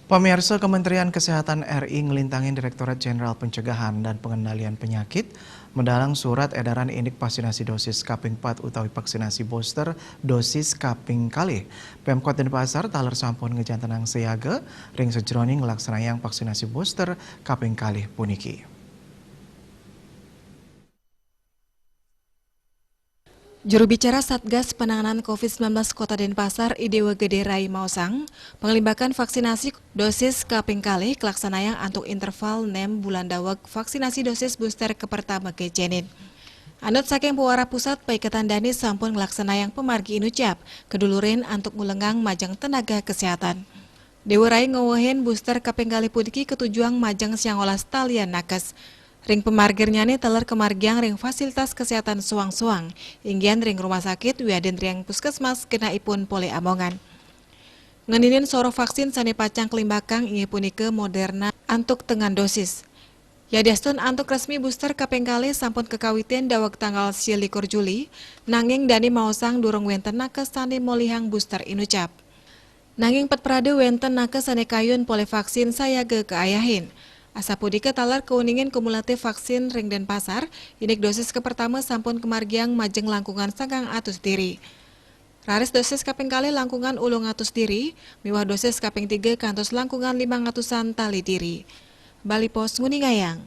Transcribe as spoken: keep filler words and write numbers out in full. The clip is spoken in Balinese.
Pemirsa, Kementerian Kesehatan R I ngelintangin Direktorat Jenderal Pencegahan dan Pengendalian Penyakit mendalang surat edaran indik vaksinasi dosis kaping empat utawi vaksinasi booster dosis kaping kalih. Pemkot Denpasar taler sampun ngejantenang siaga ring sajroning nglaksanayang vaksinasi booster kaping kalih puniki. Juru bicara Satgas Penanganan covid sembilan belas Kota Denpasar, I Dewa Gede Rai maosang, panglimbakan vaksinasi dosis kaping kalih kalaksanayang antuk interval nem bulan daweg vaksinasi dosis booster kapertama kecenin. Anut saking pewarah pusat, paiketan dane sampun nglaksanayang pamargi inucap kadulurin antuk ngulengang majeng tenaga kesehatan. Dewa Rai ngawehin booster kaping kalih puniki katujuang majeng siangolas talian nakes. Ring pamargirnyane taler kamargiang ring fasilitas kesehatan soang-soang, inggian ring rumah sakit wiadin ring puskesmas genahipun polih amongan. Ngeninin soroh vaksin sane pacang kalimbakang inggih punika Moderna antuk tengan dosis. Yadiastun antuk resmi booster kaping kalih sampun kakawitin daweg tanggal selikur Juli, nanging dane maosang durung wenten nakes sane molihang booster inucap. Nanging pet prade wenten nakes sane kayun polih vaksin sayaga kaayahin. Asapunika taler kauningin kumulatif vaksin ring Denpasar, indik dosis kapertama sampun kamargiang majeng langkungan sangang atus diri. Raris dosis kaping kalih langkungan ulung atus diri, miwah dosis kaping tiga kantos langkungan limang atusan tali diri. Bali Post nguningayang.